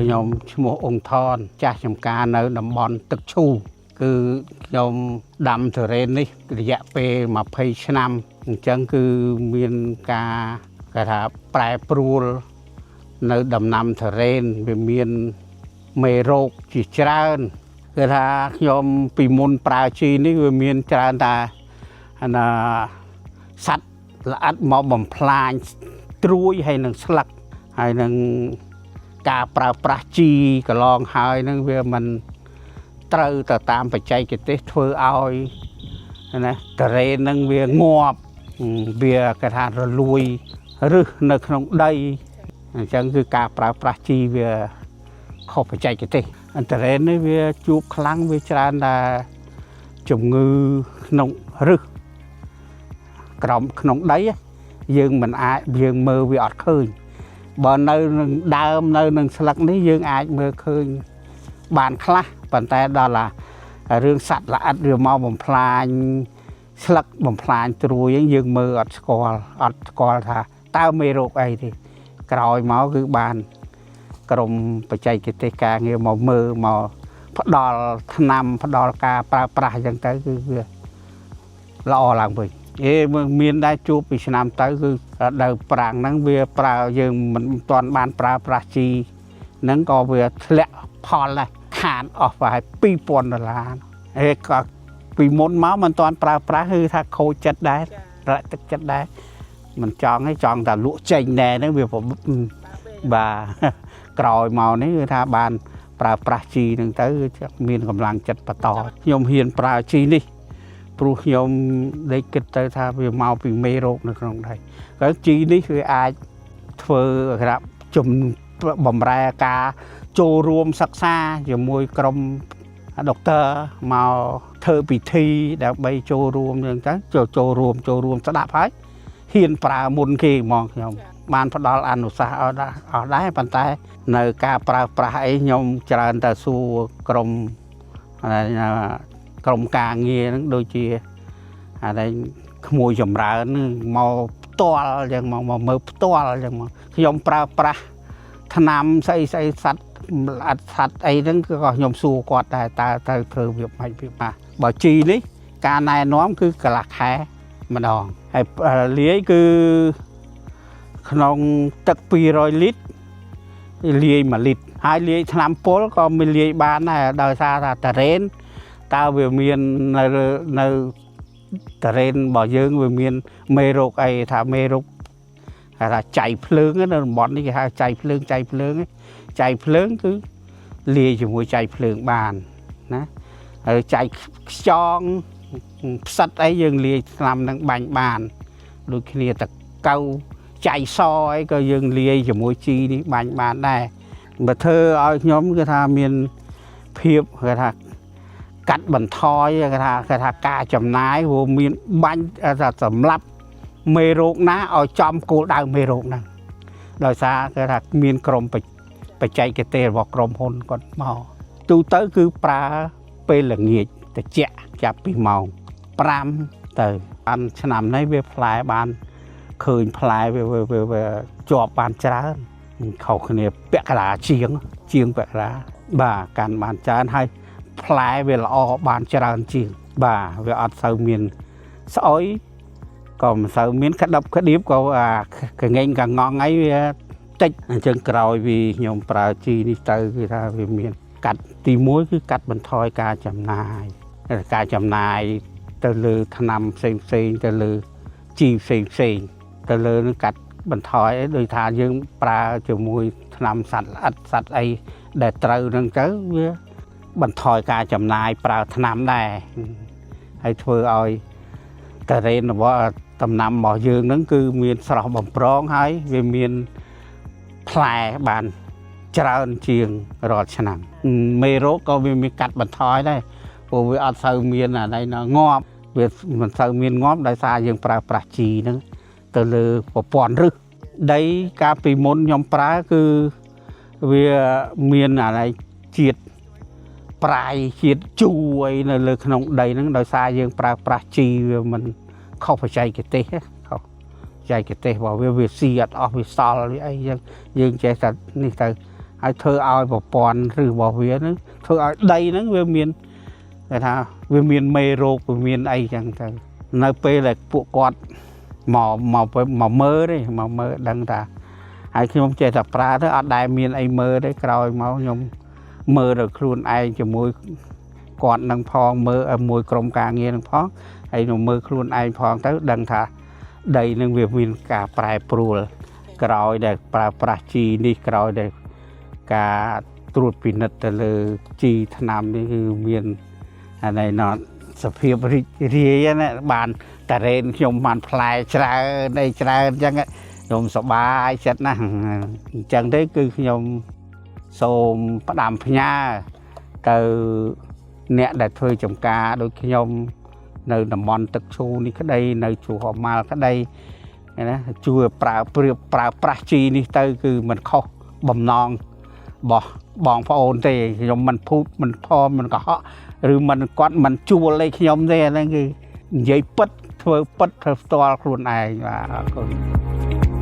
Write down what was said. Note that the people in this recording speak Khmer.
ខ្ញុំឈ្មោះអ៊ុងថនចាស់ចំការនៅតំបន់ទឹកឈូគឺខ្ញុំដាំទុរេននេះរយៈពេល20ឆ្នាំអញ្ចឹងគឺមានការគេថាប្រែប្រួលនៅដំណាំទុរេនវាមានមេរោគជាច្រើនគឺថាខ្ញុំពីមុនប្រើជីនេះវាមានច្រើនតាអាណាសត្វល្អិតមកបំផ្លាញត្រួយហើយនឹងស្លឹកហើយនឹង ការប្រើប្រាស់ជីកន្លងហើយនឹងវាមិនត្រូវទៅតាមបច្ចេកទេសធ្វើឲ្យណាទុរេននឹងវាងាប់វាគេថារលួយរឹសនៅក្នុងដីអញ្ចឹងគឺការប្រើប្រាស់ជីវាខុសបច្ចេកទេសអន្តរេននេះវាជួបខ្លាំងវាច្រើនតែជំងឺក្នុងរឹសក្រោមក្នុងដីយើងមិនអាចយើងមើលវាអត់ឃើញ បើនៅនឹងដើមនៅនឹងស្លឹកនេះយើងអាចមើលឃើញបានខ្លះប៉ុន្តែដល់អារឿងសត្វល្អិតវាមកបំផ្លាញស្លឹកបំផ្លាញត្រួយហ្នឹងយើងមើលអត់ស្គាល់អត់ស្គាល់ថាតើមេរោគអីទេក្រោយមកគឺបានក្រុមបច្ចេកទេសការងារមកមើលមកផ្ដល់ថ្នាំផ្ដល់ការប្រើប្រាស់អញ្ចឹងទៅគឺវាល្អឡើងវិញ អេមានដែរជួបពីឆ្នាំទៅគឺរដូវប្រាំងហ្នឹងវាប្រើយើងមិនទាន់បានប្រើប្រាស់ជីហ្នឹងក៏វាធ្លាក់ផលដែរខាតអស់ប្រហែល2000ដុល្លារអេក៏ពីមុនមកមិនទាន់ប្រើប្រាស់គឺថាខូចចិត្តដែររលាក់ទឹកចិត្តដែរមិនចង់ទេចង់តែលក់ចេញដែរហ្នឹងវាបាទក្រោយមកនេះគឺថាបានប្រើប្រាស់ជីហ្នឹងទៅគឺមានកម្លាំងចិត្តបន្តខ្ញុំហ៊ានប្រើជីនេះ ព្រោះខ្ញុំដេកគិតទៅថាវាមកពីមេរោគនៅក្នុងដីក៏ជីនេះវាអាចធ្វើក្រាប់ជំបំរែការចូលរួមសិក្សាជាមួយក្រុមដុកទ័រមកធ្វើពិធីដើម្បីចូលរួមអញ្ចឹងទៅចូលចូលរួមចូលរួមស្ដាប់ហើយហ៊ានប្រើមុនគេហ្មងខ្ញុំបានផ្ដល់អនុសាសន៍ឲ្យដែរអស់ដែរប៉ុន្តែនៅការប្រើប្រាស់អីខ្ញុំច្រើនតែសួរក្រុមក្រុមការងារហ្នឹងដូចជាអានេះក្មួយចម្រើនហ្នឹងមកផ្ទាល់អញ្ចឹងមកមកមើលផ្ទាល់អញ្ចឹងមកខ្ញុំប្រើប្រាស់ថ្នាំស្អីស្អីសត្វល្អិតសត្វអីហ្នឹងគឺក៏ខ្ញុំសួរគាត់ដែរតើត្រូវធ្វើវាម៉េចវាម៉ាបើជីនេះការណែនាំគឺកន្លះខែម្ដងហើយលាយគឺក្នុងទឹក200លីត្រលាយ1លីត្រហើយលាយថ្នាំពុលក៏មិនលាយបានដែរដោយសារថាតារ៉េនតើវាមាននៅនៅតារ៉េនរបស់យើងវាមានមេរោគអីថាមេរោគគេថាចៃភ្លើងនៅតំបន់នេះគេហៅចៃភ្លើងចៃភ្លើងចៃភ្លើងគឺលាយជាមួយចៃភ្លើងបានណាហើយចៃខ្យងផ្សិតអីយើងលាយថ្នាំនឹងបាញ់បានដូចគ្នាតកៅចៃសអីក៏យើងលាយជាមួយជីនេះបាញ់បានដែរបើធ្វើឲ្យខ្ញុំគឺថាមានភាពគេថាកាត់បន្ថយគេថាគេថាការចំណាយព្រោះមានបាញ់ថាសម្រាប់មេរោគណាឲ្យចំគោលដៅមេរោគហ្នឹងដោយសារគេថាមានក្រុមបច្ចេកទេសរបស់ក្រុមហ៊ុនគាត់មកទូទៅគឺប្រើពេលល្ងាចតិចចាប់ពីម៉ោង5ទៅបានឆ្នាំនេះវាផ្លែបានឃើញផ្លែវាវាជាប់បានច្រើនខុសគ្នាពាក់កណ្ដាលជាងជាងពាក់កណ្ដាលបាទកាន់បានច្រើនហើយផ្លែវាល្អបានច្រើនជាងបាទវាអត់សូវមានស្អុយក៏មិនសូវមានក្តឹបក្តៀបក៏អាកងែងកងងអីវាតិចអញ្ចឹងក្រោយពីខ្ញុំប្រើជីនេះទៅគឺថាវាមានកាត់ទី1គឺកាត់បន្ថយការចំណាយការចំណាយទៅលើថ្នាំផ្សេងផ្សេងទៅលើជីផ្សេងផ្សេងទៅលើនឹងកាត់បន្ថយដោយថាយើងប្រើជាមួយថ្នាំសត្វល្អិតសត្វអីដែលត្រូវនឹងទៅវាបន្ថយការចំណាយប្រើថ្នាំដែរហើយធ្វើឲ្យតារ៉េនរបស់ដំណាំរបស់យើងនឹងគឺមានស្រស់បំព្រងហើយវាមានផ្លែបានច្រើនជាងរាល់ឆ្នាំមេរោគក៏វាមានកាត់បន្ថយដែរព្រោះវាអត់សូវមានអានេះងាប់វាមិនសូវមានងាប់ដោយសារយើងប្រើប្រាស់ជីហ្នឹងទៅលើប្រព័ន្ធរឹសដីកាលពីមុនខ្ញុំប្រើគឺវាមានអានេះជាតិប្រៃជាតិជូរអីនៅលើក្នុងដីហ្នឹងដោយសារយើងប្រើប្រាស់ជីវាមិនខុសបច្ចេកទេសខុសបច្ចេកទេសរបស់វាវាស៊ីអត់អស់វាសល់វាអីយើងយើងចេះតែនេះទៅ ហើយធ្វើឲ្យប្រព័ន្ធឬរបស់វាហ្នឹងធ្វើឲ្យដីហ្នឹងវាមានគេថាវាមានមេរោគវាមានអីចឹងទៅនៅពេលដែលពួកគាត់មកមកមកមើលទេមកមើលដឹងថាហើយខ្ញុំចេះតែប្រើទៅអត់ដែលមានអីមើលទេក្រោយមកខ្ញុំមើលដល់ខ្លួនឯងជាមួយគាត់នឹងផងមើលឲ្យមួយក្រុមការងារនឹងផងហើយខ្ញុំមើលខ្លួនឯងផងទៅដឹងថាដីនឹងវាមានការប្រែប្រួលក្រោយដែលប្រើប្រាស់ជីនេះក្រោយដែលការត្រួតពិនិត្យទៅលើជីថ្នាំនេះគឺមានអានេះណត់សភាពរីករាយណាបានតារ៉េនខ្ញុំបានផ្លែច្រើនអីច្រើនអញ្ចឹងខ្ញុំសប្បាយចិត្តណាស់អញ្ចឹងទេគឺខ្ញុំសូមផ្ដាំផ្ញើទៅអ្នកដែលធ្វើចំការដូចខ្ញុំនៅតំបន់ទឹកឈូនេះក្តីនៅជួរហម៉ាល់ក្តីណាជួយប្រើព្រៀបប្រើប្រាស់ជីនេះទៅគឺមិនខុសបំណងរបស់បងប្អូនទេខ្ញុំមិនភូតមិនផមិនកុហកឬមិនគាត់មិនជួលអីខ្ញុំទេអាហ្នឹងគឺនិយាយពិតធ្វើពិតធ្វើផ្ទាល់ខ្លួនឯងបាទអរគុណ។